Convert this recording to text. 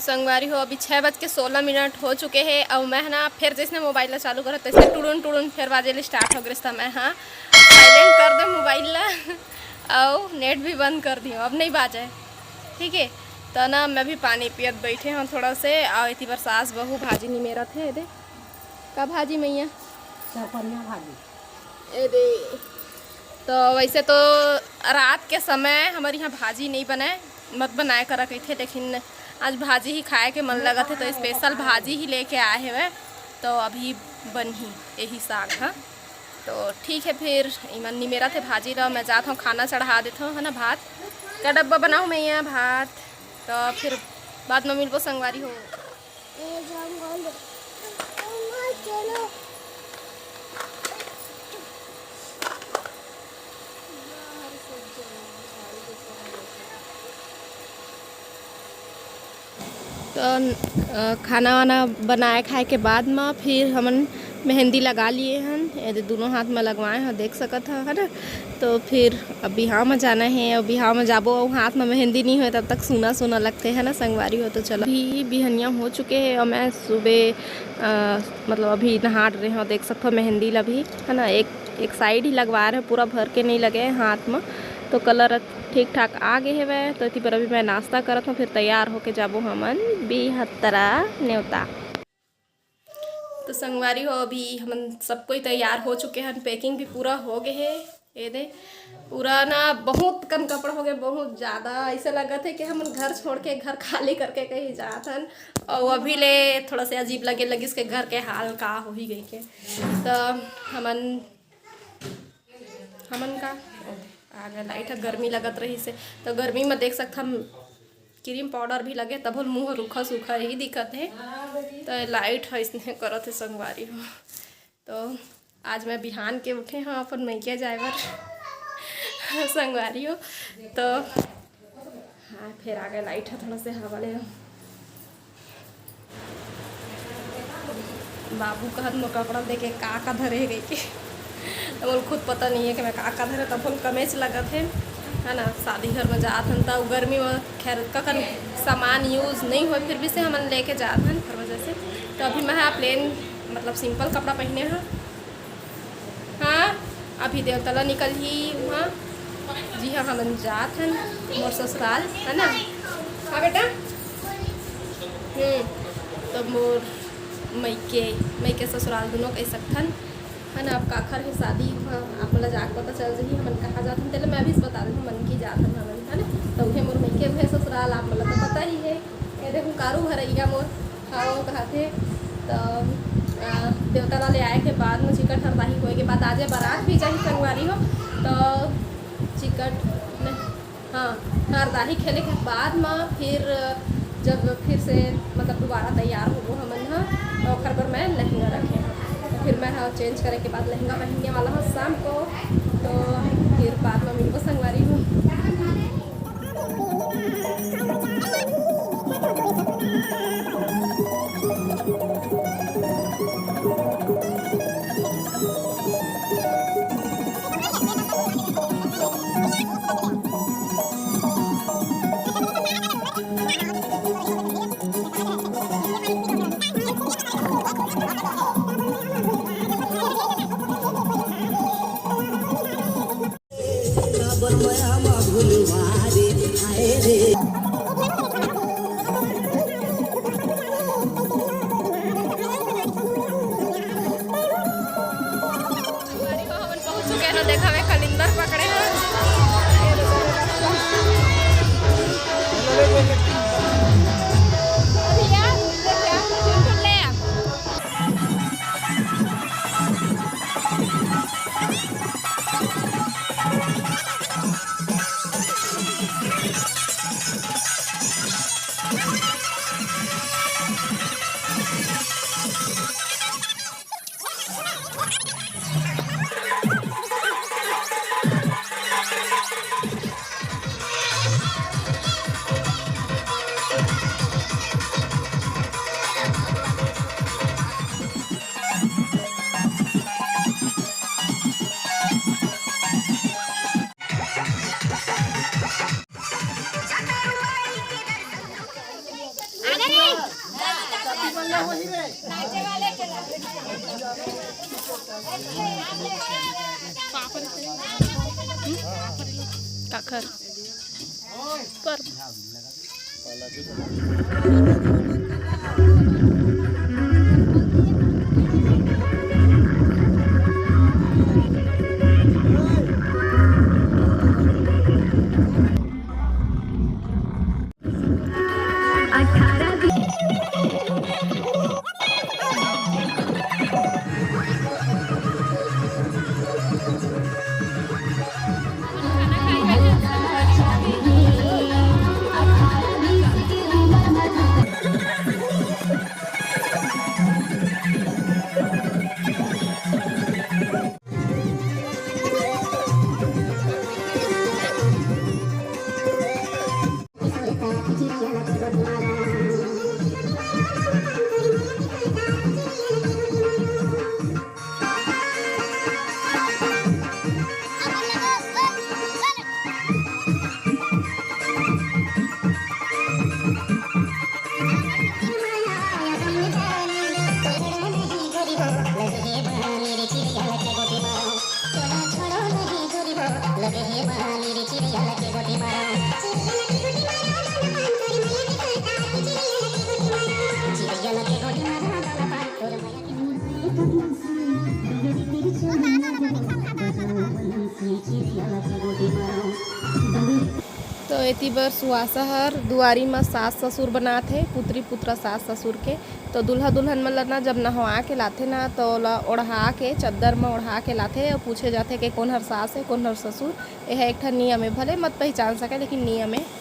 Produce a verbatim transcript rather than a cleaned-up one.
संगवारी हो, अभी छः बज के सोलह मिनट हो चुके हे, अउ मैं ह ना फिर जइसने मोबाइल ला चालू करत, तइसने टुड़ुन टुड़ुन फिर बाजे ले स्टार्ट हो गे, त मैं ह साइलेंट कर दे मोबाइल ला, अउ नेट भी बंद कर दियो, अब नहीं बाजे, ठीक है। तो ना मैं भी पानी पियत बैठे हूँ थोड़ा से, अउ एती बर सास बहू भाजी निमेरत हे, दे का भाजी मैया? चौपनिया भाजी। ए दे। तो वैसे तो रात के समय हमर यहाँ भाजी नहीं बने, मत बनाए करा कहिथे, लेकिन आज भाजी ही खाए के मन लगत हे, तो स्पेशल भाजी ही लेके आए हवे। तो अभी बनही यही साग ह। तो ठीक है, फिर इमन निमेरत हे भाजी ला, मैं जात हूँ खाना चढ़ा देत हूँ, है ना, भात का डब्बा बनाऊँ मैं यहाँ भात, तो फिर बाद में मिलबो संगवारी हो। तो अ, खाना वाना बनाए खाए के बाद म फिर हमन मेहंदी लगा लिए हन। एदे दोनों हाथ म लगवाए ह, देख सकत ह, है ना। तो फिर अब बिहाव म जाना है, अब बिहाव म जाबो अउ हाथ म मेहंदी नहीं होए, तब तक सूना सूना लगथे, है ना संगवारी हो। तो चलो, अभी बिहनिया हो चुके हैं और मैं सुबह अ, मतलब अभी नहा रहे हो, देख सकते हो मेहंदी ला भी, है ना, एक एक साइड ही लगवा रहे, पूरा भर के नहीं लगे हाथ म। तो कलर ठीक ठाक आ गए हवय। तो एती बर अभी मैं नाश्ता करत हूँ, फिर तैयार होके जाबो हमन बिहतरा नेवता। तो संगवारी हो, अभी हमन सब कोई तैयार हो चुके हन, पैकिंग भी पूरा हो गए हे। ये दे, पूरा ना बहुत कन कपड़ा हो गए, बहुत ज़्यादा। ऐसे लगत हे कि हमन घर छोड़ के, घर खाली करके कहीं जात हन। और अभी ले थोड़ा से अजीब लगे लगिस के घर के हाल का हो ही गई के। तो हमन हमन का आ गए लाइट ह, गर्मी लगत रहिस हे। तो गर्मी में देख सकत हम क्रीम पाउडर भी लगे, तभो मुँह रूखा सूखा ही दिखत हे। तो लाइट ह इसने करत हे संगवारी हो। तो आज मैं बिहान के उठे हूँ अपन मइके जाए बर संगवारी हो। तो हाँ, फिर आ गए लाइट ह, थोड़ा से हवा ले। बाबू कहत मोर कपड़ा देखे का का धरे हे कहिके। तो मोला खुद पता नहीं है कि मैं का का धरे, तब हम कमेच लगत हे, है ना। शादी घर में जात हन त गर्मी में खैर कखन सामान यूज नहीं होए, फिर भी से हमन लेके जात हन हर वजह से। तो अभी मैं हा प्लेन, मतलब सिंपल कपड़ा पहने हा। हाँ, अभी देवता ला निकलही वहाँ, जी हाँ, हमन जात हन मोर ससुराल, है ना। हाँ बेटा, हम्म, तो मोर मइके, मइके ससुराल दोनों कह सकथन, है ना। अब काखर हे शादी, वहाँ आप मन ला जाके पता चल जही हमन कहाँ जात हन, तेला मैं भी बता देत हूँ, मन की जात हन हमन, है ना। तो उहे मोर मइके, उहे ससुराल, आप मन ला तो पता ही है। ये देखो कारू भरैया मोर, हाँ, वो कहत हे। तो अ, देवता ला ले आए के बाद में चिकट हरदाही होए के बाद आजे बारात भी जाही संगवारी हो। तो चिकट न-, हाँ, हरदाही खेले के बाद में फिर जब फिर से मतलब दोबारा तैयार होबो हमन ह, तो ओकर बर मैं लहंगा रखे हूँ। तो फिर मैं ह चेंज करे के बाद लहंगा पहनने वाला हूँ शाम को। तो फिर बाद में मिलबो संगवारी हो। संगवारी हो, हमन पहुंच चुके हैं। देखा, मैं कलिंदर पकड़े हैं। भैया, ले जा, चुनचुन ले आ। काखर। पर तो एती बर सुवासा हर दुआरी म सास ससुर बनात हे, पुतरी पुतरा सास ससुर के। तो दूल्हा दुल्हन मन ल ना जब नहवा के लाथे ना, तो ओला ओढ़ा के, चद्दर म ओढ़ा के लाथे अउ पूछे जाथे कि कोन हर सास हे, कोन हर ससुर। एह एक ठन नियम हे, भले मत पहिचान सके, लेकिन नियम हे।